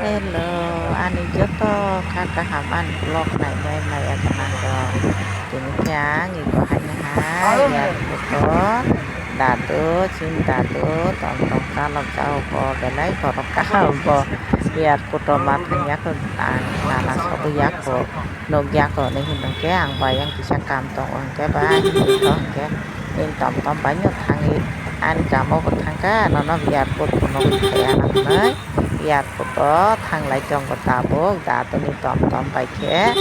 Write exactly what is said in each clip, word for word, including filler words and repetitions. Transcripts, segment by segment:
Hello, ani joto kha kaham ani vlog nainai maya gwnang rok. Tini khe ang iko haino hai airport o dadu, chini dadu tong tong chalok jago bo belai borok kaham bo airport o ma thangya kho ang nana sogwi ya kho. Nukya kho hinwi hwnkhe ang bai ang kisa kam tongo hwnkhe ba hinwi kho hwnkhe nini tom tom bai no thangwi ani kamo bo thangkha nono airport phunugwi phaiya hinwi airport o thanglai tongo tabuk daduni tom tom bai khe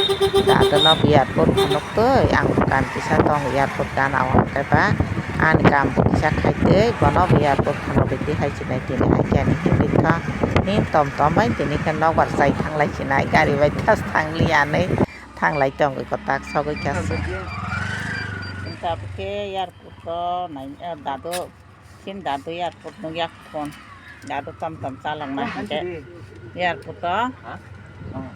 daduno airport phunuktwi ang bo kam kisa tongo airport gana o hwnkhe ba ani kam bo kisa khaitwi bono bo airport phunugwi twi hai sinai tini hai khe ani hinwi kha nini tom tom bai tini khe nokbar chai thanglai sinai gari bai thas thangliya hinwi. Thanglai tongwi kwtak sogwi kha se. Tabuk khe airport o nai, eh, dadu, chini dadu airport nukya phone. Dadu tom tom chaloknai hwnkhe airport o, oh,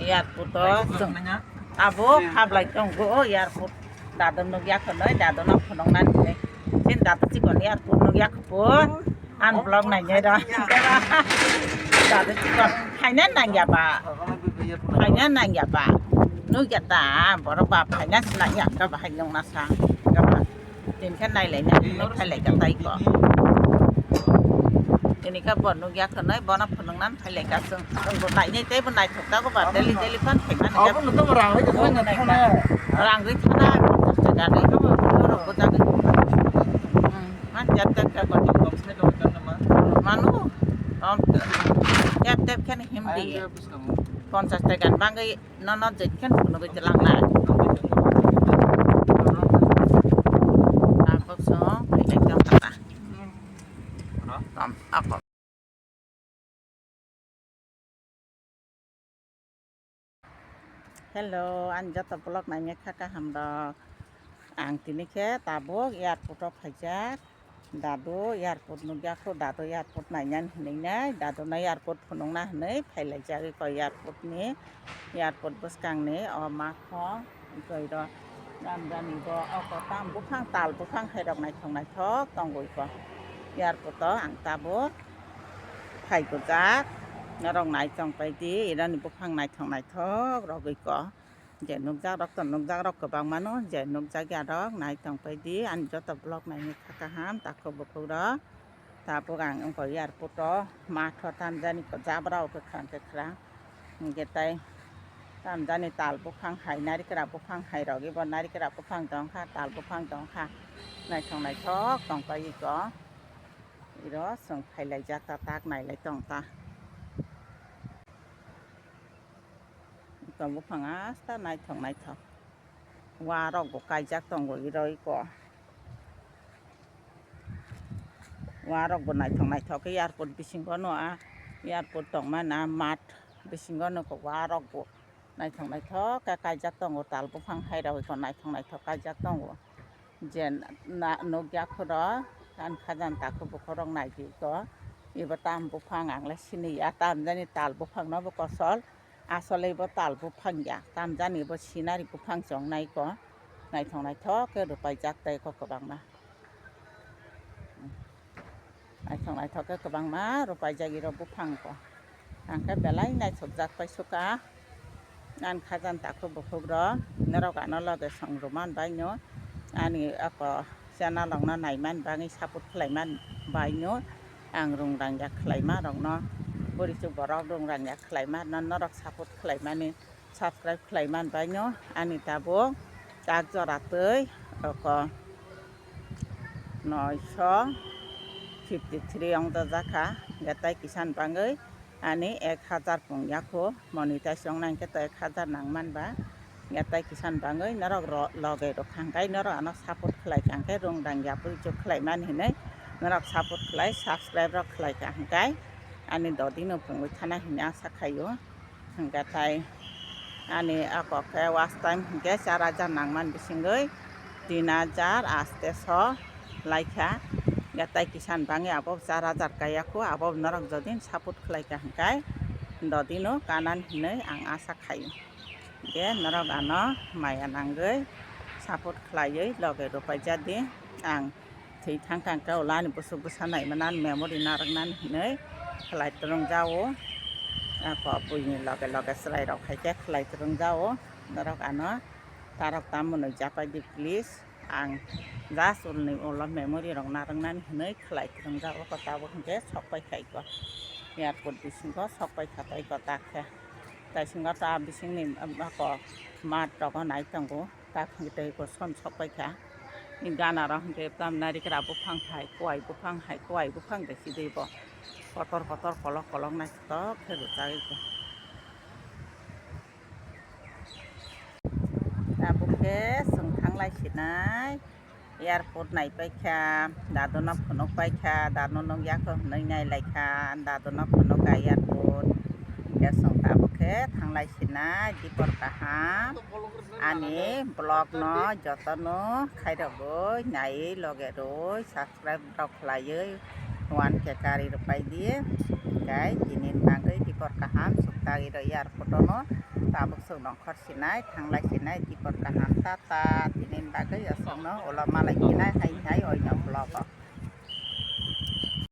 airport o chwng abo hablai tongo airport. Dadu nukya khwnwi, dadu no phunuknani hinwi. Chini dadu chikon airport nukya kho. Ani vlog nainai da. Dadu chikon. Phaina nangya ba. Phaina nangya ba. Nukya ta, borok ba phaina sinai ya, ka bahai nung nasa. Ka ba. Tin khe nailai na, nuk thailai ka tai ko. Tini ka bo nukya khwnwi, bono phunuknan thailai ka chwng. Chwng bo nainai tei bo naithok ta ko ba, daily daily phan phaimani ka. Abo no tamo rang bai ka thana. Rang ri thana, phanchas taka ni. Borok bo jagwi. Hmm. Man jat jat ka koti. Manu, om, tep tep khen himdi. Phanchas taka ni bangwi nono jat khen phunugwi twlang lai. Tabuk song, phai ekdom tata. Tom, ako. Hello, ani joto vlog nainai kha kaham rok. Ang tini khe tabuk airport o phaijak. Dadu airport nukya kho, dadu airport nainani hinwi nai, dadu no airport phunukna hinwi phailaijak iko airport ni, airport bwskang ni o ma kho. Tei rw tamjani bo oko tam buphang, tal buphang hai rok naithok naithok tongo iko. Airport o ang tabuk phai gujak, norok nai tong pai di, irani buphang naithok naithok rogwi ko. Je nukjak rok to nukjak rok kwbang mano, je nukjak ya rok nai tong pai di, ani joto vlog naini kha kaham takhuk bukhuk rok. Tabuk ang wngkha airport o, matho tamjani jabra o kwkhwrang kwkhwrang. Hwnkhe tai tamjani tal buphang hai, narikra buphang hai rok, ebo narikra buphang tongkha, tal buphang tongkha, naithok naithok tongpai iko. Iro chwng phailaijak ta, tak nailai tong ta. Iko buphang asta naithok naithok. Wa rok bo kaijak tongo iro iko. Wa rok bo naithok naithok khe airport bisingo no a airport tongmani a mat bisingo no kok wa rok bo naithok naithok khe kaijak tongo tal buphang hai rok iko naithok naithok kaijak tongo je na nukya khoro ani khajan takhuk bukhuk rok naidi iko ebo tam buphang ang le siniya tamjani tal buphang no bo kosol. Asole bo tal buphang ya, tamjani bo sinari buphang se wngnai ko. Naithok naithok khe rwpaijak tei kok kwbangma. Naithok naithok khe kwbangma rwpaijak iro buphang ko. Ang khe belai naithokjak pai suka. Ani khajan takhuk bukhuk rok, norok ano loge song rwman bai no. Ani ako channel rok no naiman bagwi support khlaiman bai no. Ang rung rang ya khlaima rokno, bwrwi chuk borok rung rang ya khlaima no, norok support khlaimani, subscribe khlaiman bai no ani tabuk tak jora twi oko noisho fifty three ong dajak kha, hwnkhe tai kisan bangwi ani ek hajar pung ya kho. Monetize wngnai hwnkhe to ek hajar nang man ba. Ya tai kisan bangwi norok ro-, loge rok hangkai norok ano support khlai kha hwnkhe rung rang ya bwrwi chuk khlai mani hinwi norok support khlai subscribe rok khlai kha hwnkhe ani dodi no pungwi thana hinwi asa khaio. Hwnkhe tai ani a kok khe watch time hwnkhe char hajar nang man bisingwi tin hajar aste so lai kha. Ya tai kisan bangwi abo char hajar kaya kho abo norok jodi support khlai kha hwnkhe dodi no kanan hinwi ang asa khaio. Hwnkhe norok ano maya nangwi support khlaiwi loge rwpaijak di. Ang thwi thang kha hwnkhe ulo ani bwswk bwsa naimani memory narwknani hinwi khlai twrwng jao. Ako buini loge loge chwrairok hai khe khlai kwrwngjao. Norok ano tarok tamo nukjapai di please. Ang just ulni ulo memory rok narwknani hwnwi khlai kwrwngjao. Tabuk hwnkhe sokpai kha iko. Airport bisingo sokpai kha tei iko tak khe. Tei singo ta bisingni ako mat rogo nai tongo. Tak hwnkhe tei iko son sokpai kha. Ni gana rok hwnkhe tamnai rikra buphang hai, kuai buphang hai, kuai buphang de sidei bo. Kotor kotor kolok kolok naithotok khe rwchagwi kha. Tabuk khe chwng thanglai sinai airport naipai kha, dadono phunuk pai kha, dado nukya kho hwnwi nailai kha, dadono phunuk kha airport. Hwnkhe chwng tabuk khe thanglai sinai dipor kaham. Ani vlog no jotono khairogwi naiwi loge rwi subscribe rok khlaiwi one K kari rwpai di. Hwnkhe tini bagwi dipor kaham sukdagi rw airport no tabuk chwng nongkhor sinai thanglai sinai dipor kaham tata tini bagwi aswkno ulo malai sinai hai.